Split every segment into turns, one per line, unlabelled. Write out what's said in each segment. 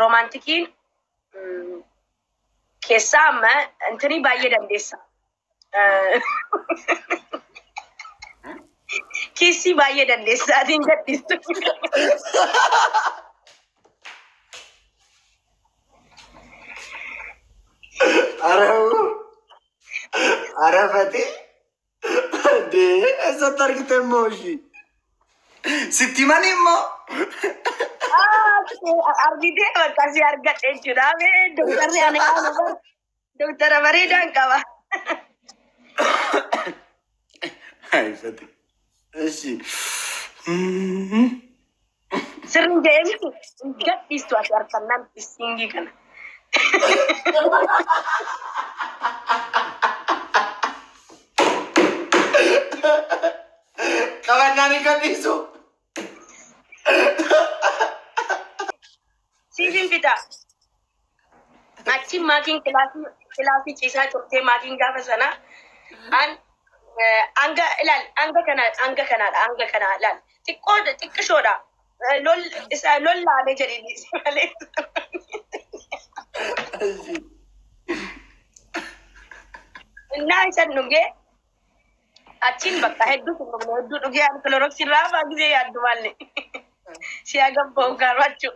Romantikiin keessaa amma intini baay'ee dandeessa. Kiisii baay'ee dandeessa atiin gadhiistu.
Ara Fatee dee eessatti argite immoo ishii? Sitti himanii immoo?
Argitee bakka si argadhe jechuudha. Mee doktarri ani aanu bar doktara bareedaan qaba.
Ay Fatee. Ishi.
Sirri jedhee miti hin gadhiistu ati harkannaan kissingii kana.
Qabannaan hin gadhiisu.
Siifin fixa. Achi maakiin kilaasii ciisaa turtee maakiin gaafa sana an hanga ilaal hanga kana hanga kanaadha hanga kana ilaal xiqqoo xiqqishoodha lol isa lollaame jedhini malee. Innaa isan dhugee achiin bakka hedduu hin dhugne hedduu dhugee ani kiloroksii irraa hafaa gisee yaaddu maalle si hagam ba'u gaarrachuu.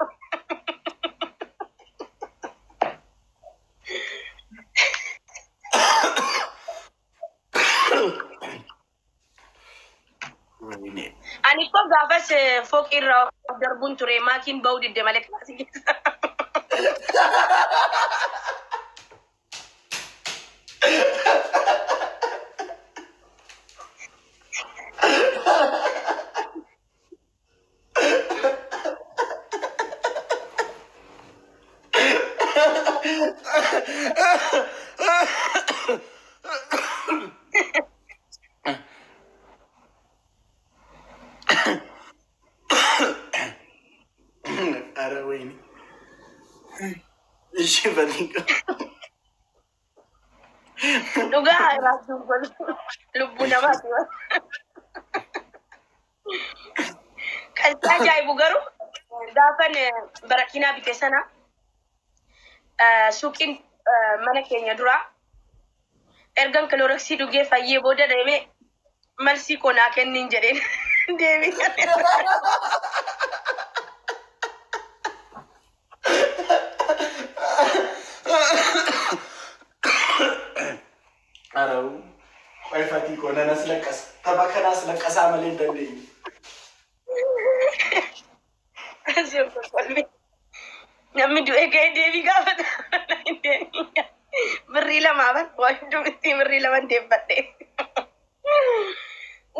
Ani koo gaafas fooqii irraa of darbuun ture maakiin ba'uu didde malee kilaasii keessa.
Ara wayini. Ishee Fatee.
Dhugaa raasuun kun lubbuu namaati. Kan si ajaa'ibu garuu gaafan barakiinaa bite sana suuqiin mana keenya duraa ergan kiloroksii dhugee fayyee booda deemee malsii koo naa kenniin jedheen deemee.
Ara qoy Fatii koo nan as laqqasa. Tapha kana as laqqasaa malee hin dandeenye.
Namni du'ee ka'ee deebii gaafata. Birrii lamaa bar waan dubbatti birrii lama deeffadhe.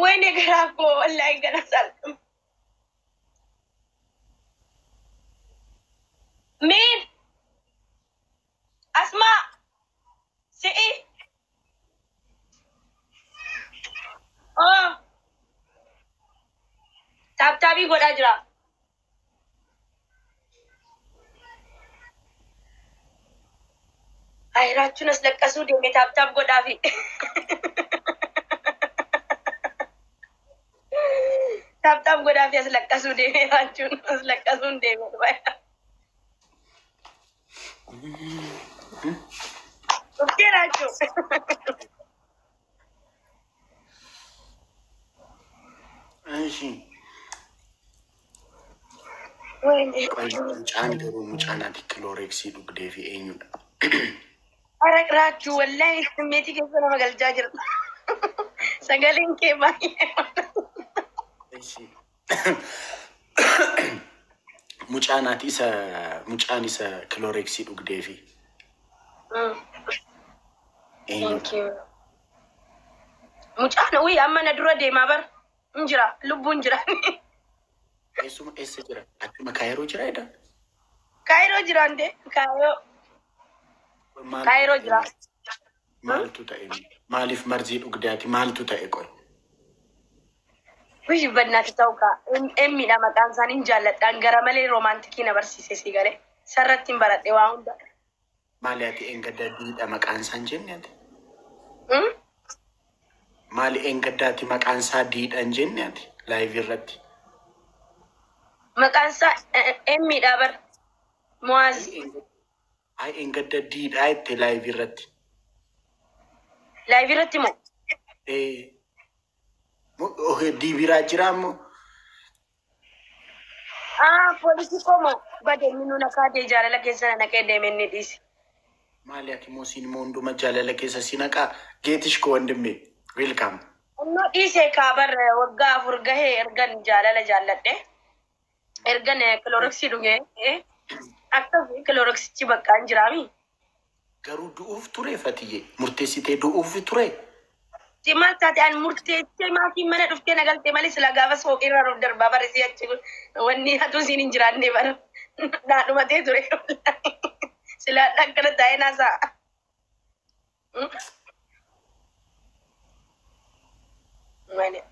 Wayne garaa koo wallaahi gara salphum. Miin asmaa si'i. Oh taaptaabii godhaa jira. Ay raachuun as laqqasuu deeme taaptaap godhaafi. Taaptaap godhaafi as laqqasuu deeme raachuun as laqqasuun deeme. Dhuftee raachuu.
Ishi.
Wayne.
Qoy mucaan garuu mucaan ati kilooreeksii dhugdee fi eenyudha?
Ara raachuu wallaahi simmeetii keessa nama galchaa jirta. Sagaleen kee baay'ee.
Ishi. Mucaan ati isa mucaan isa kilooreeksii dhugdee fi eenyudha?
Thank you. Mucaan uyi amma na dura deemaa bar hin jira lubbuun jira.
Eessuma eessa jira? Achuma Kaayiroo jira edda?
Kaayiroo jira ande Kaayiroo
Maaltu
Kaayiroo
ta'e
jira.
Maaltu ta'e? Maaliif marzii dhugdee ati maaltu ta'e qoy?
Uyi bannaati ta'u kaa emmiidha maqaan isaanii hin jaalladhaan gara malee roomaantikii na barsiise si galee sarratti hin baradhe waa hunda.
Maali ati eengaddaa diidha maqaan isaa hin jenne ati? Maali eengaddaa ati maqaan isaa diidha hin jenne ati laayivii irratti?
Maqaan isaa Emmiidha bar. Muwaaz.
Ay, engadda diidhaa itti live irratti.
Live irratti moo?
Eh, Dii biraa jira ammoo.
Ah, poolisii koo bade inni nu nakaatee jaalala keessa na naqee deeme inni dhiisi.
Maali ati immoo siin immoo hunduma jaalala keessa si naqaa? Geetish koo wandimme. Welcome.
Innoo dhiisee kaabar waggaa 4 gahee ergan jaalala jaalladhe. Ergan kilooroksii dhugee akkas kilooroksichi bakka hin jiraami.
Garuu du'uuf ture Fatiyye. Murteessitee du'uuf ture.
Maal taate an murteessitee maatiin mana dhuftee na galtee malee sila gaafa sooqirraa nuuf darbaa bara si achi wanni hatuun siin hin jiraanne bara naa dhumatee ture. Sila akkana taa'ee naasaa. Malee.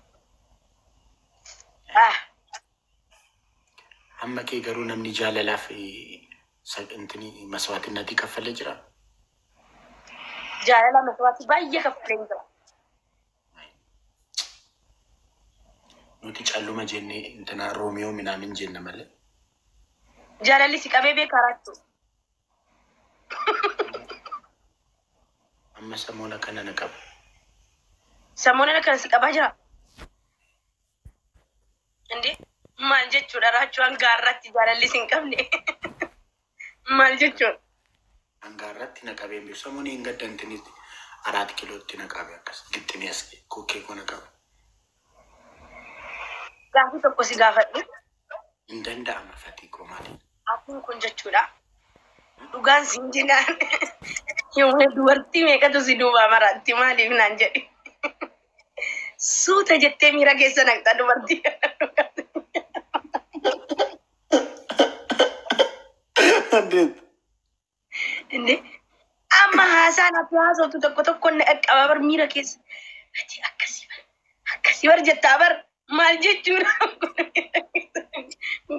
Ah.
Amma kee garuu namni jaalalaaf intini maswaatinnatii kaffalee jira.
Jaalala maswaatii baay'ee kaffalee jira.
Nuti calluma jennee intina Roomiyoo minaamin jenna malee.
Jaalalli si qabee beekaa raachuu.
Amma samoona kana na qaba.
Samoona kana si qabaa jira. Inde maal jechuudha raachuu hanga har'aatti jaalalli si hin qabne? Maal jechuudha?
Hanga har'aatti na qabee hin beeku. Samoonni hin gadda intinitti araat kilootti na qabe akkas. Gixximee as kokkee koo na qaba.
Gaafii tokko si gaafadhu.
Hin danda'ama fatii koo maali?
Gaaffiin kun jechuudha. Dhugaan siin jedhaan yommuu dubartii meeqatu si duubaa maraatti maaliif naan jedhe. Suuta jettee miira keessa naqxa dubartii.
Indeet.
Inde amma haasaan ati haasoftu tokko tokko na qaqqaba bar miira keessa. Ati akkasii bar akkasii bar jettaa bar maal jechuudha.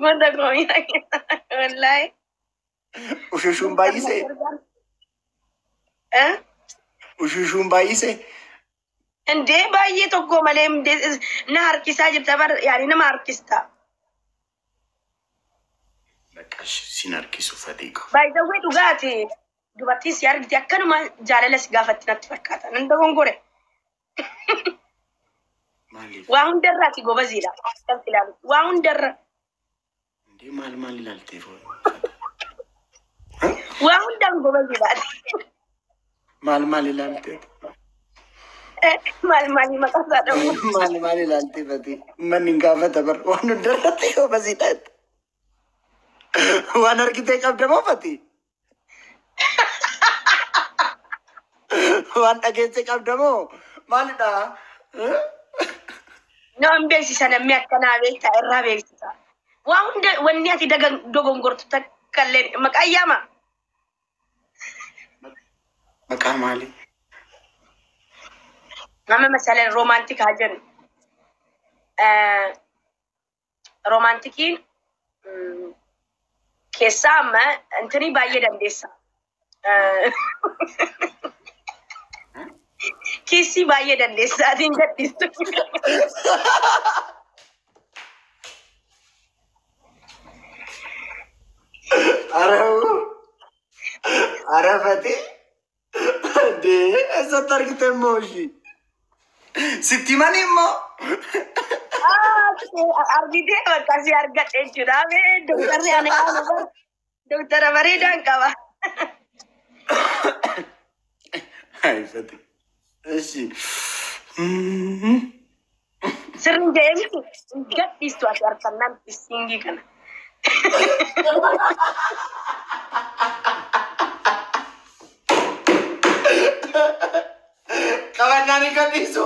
Wanta koo miira keessa wallaahi.
Ushushuun baay'isee?
Eh?
Ushushuun baay'isee?
Indee baay'ee tokko malee na harkisaa jirta bar yaani nama harkista.
Bakka sin harkisu fatii koo.
By the way, dhugaati dubartiin si argite akkanuma jaalala si gaafatti natti fakkaata. Nan dogongore.
Maaliif?
Waa hundarraati gobaziidha. Kan ilaalu. Waa hundarra.
Indee maal maal ilaaltee?
Waa hundaan gobaziidha.
Maal maal ilaaltee?
Maal maali maqaa isaa dhabu?
Maal maal ilaaltee fatii? Manni hin gaafata bar waan hundarratti gobaziidha. Waan argitee qabda moo fatii? Waan dhageesse qabda moo maalidha?
Nama hin beeksisa namni akkanaa beektaa irraa beeksisa. Waa hunda wanni ati dogongortu takka illee maqaa yaama.
Maqaa maali?
Nama masalan romantic haa jennu. Romanticiin keessaa amma intini baay'ee dandeessa. Kiisii baay'ee dandeessa atiin gadhiistu.
Ara ara fatee dee eessatti argite immoo ishii? Sitti himanii immoo?
Argitee bakka si argadhe jechuudha. Mee doktarri ana yaanu doktara bareedaan qaba.
Ay fatee. Ishi.
Sirni jedhee miti gadhiistu ati harkannaan kissingii kana.
Qabannaan hin gadhiisu.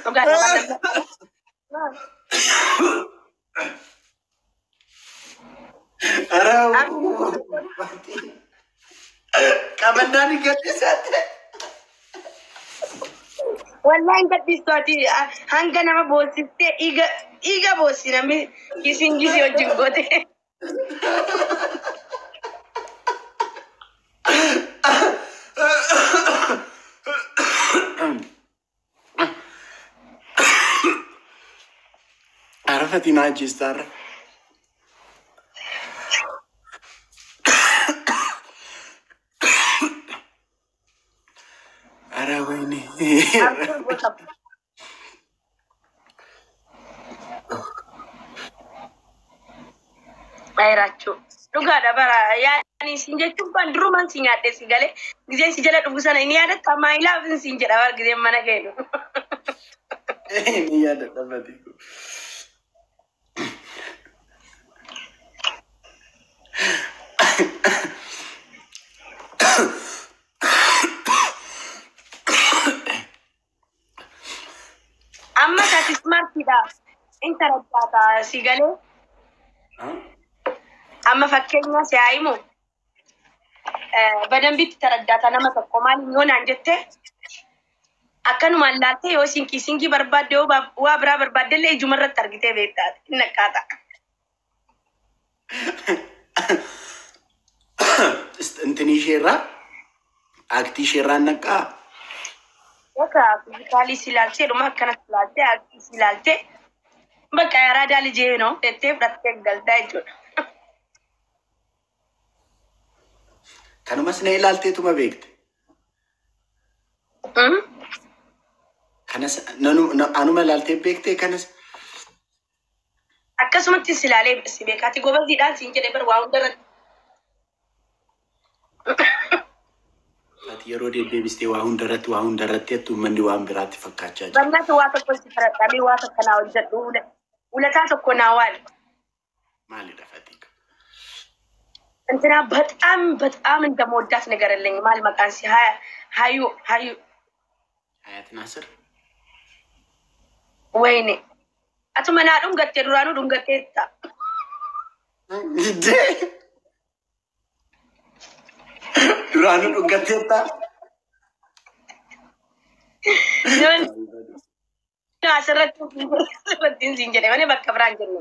Dhugaadha.
Ara qabannaan hin gadhiisatte.
Wallahi hin gadhiistu ati hanga nama boossistee dhiiga dhiiga boossi namni kissingii si wajjin goote.
Fatii na ajjeestaarra. Ara wayne.
Abdul gosa. Ayiraachuu. Dhugaadha bara yaani siin jechuun kan durumaan si nyaadhe si galee gizeen si jala dhufu sana inni yaadatta maayilaaf siin jedha bara gizeen mana keenu.
Ni yaadadha fatii.
Amma taati smartiidha. Intarajjaata si galee amma fakkeenya si haa himu badambitti taraddaata nama tokko maaliin yoo naan jette akkanumaan laaltee yoo sinkii sinkii barbaadde yoo waa biraa barbaadde illee ijuma irratti argitee beektaati inni akkaata.
Intini isheerraa aktii isheerraa naqaa.
Bakka fiizikaalii si ilaaltee dhuma akkanatti ilaaltee aktii si ilaaltee bakka yaraadaa lijee noo jettee fudhattee galtaa jechuudha.
Kanumas na ilaalteetuma beekte. Kanas anuma ilaaltee beektee kanas.
Akkasumatti si ilaalee si beekaati gobaziidhaan siin jedhe bar waa hundarratti.
Ati yeroo deddeebistee waa hundarratti jettu uummanni waan biraatti fakkaachaa jira.
Barnaatu waa tokko si faradhamee waa tokko naa hojjedhu ulataa tokko naa waali.
Maalidha fatii?
እንትና በጣም በጣም እንደመወዳት ንገርልኝ። ማል መቃን ሲ ሀዩ ሀዩ
Hayat Naasir.
ወይኔ አቱመ naa dhungatte duraanuu dhungatteetta.
Iddee duraanuu dhungatteetta.
Yoon asirratti siin jedhe malee bakka biraan jenne.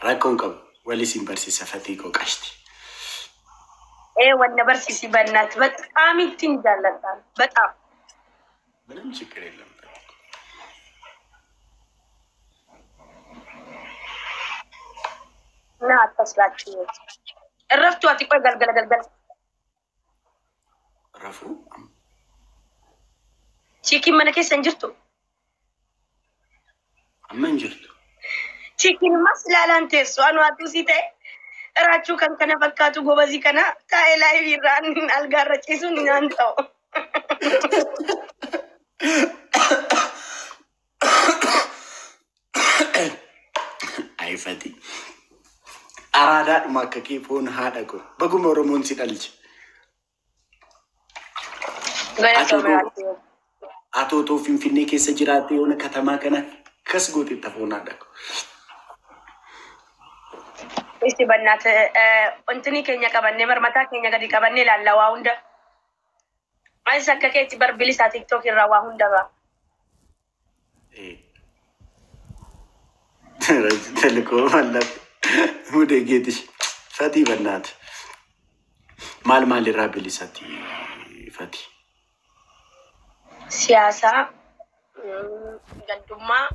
Rakkoon qabu wali siin barsiisa fatii koo qashti.
Ee wanna barsiisi bannaat በጣም ittiin jaalladha በጣም
ምንም ችግር የለም።
እና አታስላችሁ እረፍቱ ati ቆይ galgala galgala
Rafuu
chiikiin mana keessa hin jirtu.
amma hin jirtu.
Chiikiin immas ilaalaan teessu anu atuu si ta'e raachuu kan kana fakkaatu gobazii kana taa'ee laayivii irraa algaarra ciisuun naan ta'u.
Ay fatii. Araadaadhuma akka kee foon haadha koo baguma Oromoon si dhalche. Atoo otoo Finfinnee keessa jiraattee yoona katamaa kana akkas gooteetta foon haadha koo.
Isti bannaat wanti keenya qabannee marmataa keenya gadi qabannee ilaalla waa hunda. Anis akka keetti bar bilisaa TikTok irraa waa hunda ba'a.
Telikoo mallat mudee geetish fatii bannaat maal maalirraa bilisati fatii?
Siyaasaa, gandummaa,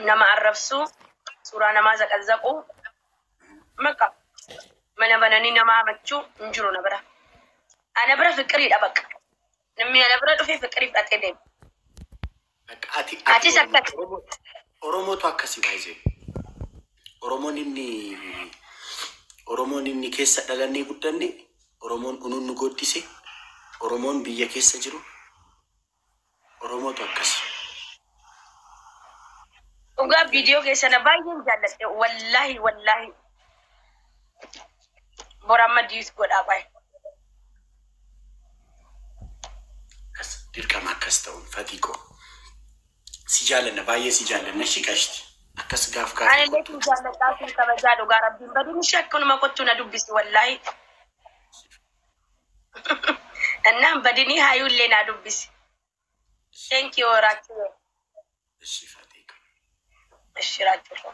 nama arrabsuu, suuraa namaa zaqazzaquu, maqa mana bananii nama hamachuu hin jiru na bira. Ana bira fiqiriidha bakka. Namni ana bira dhufee fiqirii fudhatee deema.
Ati
Atis akkas.
Oromootu akkasii baay'ee. Oromoon inni keessa dhalannee guddanne, Oromoon unuun nu gooddise, Oromoon biyya keessa jiru, Oromootu akkasi.
Dhugaa viidiyoo keessa na baay'een jaalladhe. Wallaahi wallaahi. Bora amma diis godhaa baay'ee.
Akkas dirqama akkas ta'uun fatii koo. Si jaallanna baay'ee si jaallanna shi qashti. Akkas gaaf gaaf.
Ani illee kun jaalladhaa kun kabajaa dhugaa rabbiin badin ishee akkanuma kottu na dubbisi wallaahi. Annaan badinii haayuu illee naa dubbisi. Thank you raachuu.
Ishi fatii koo.
Ishi raachuu.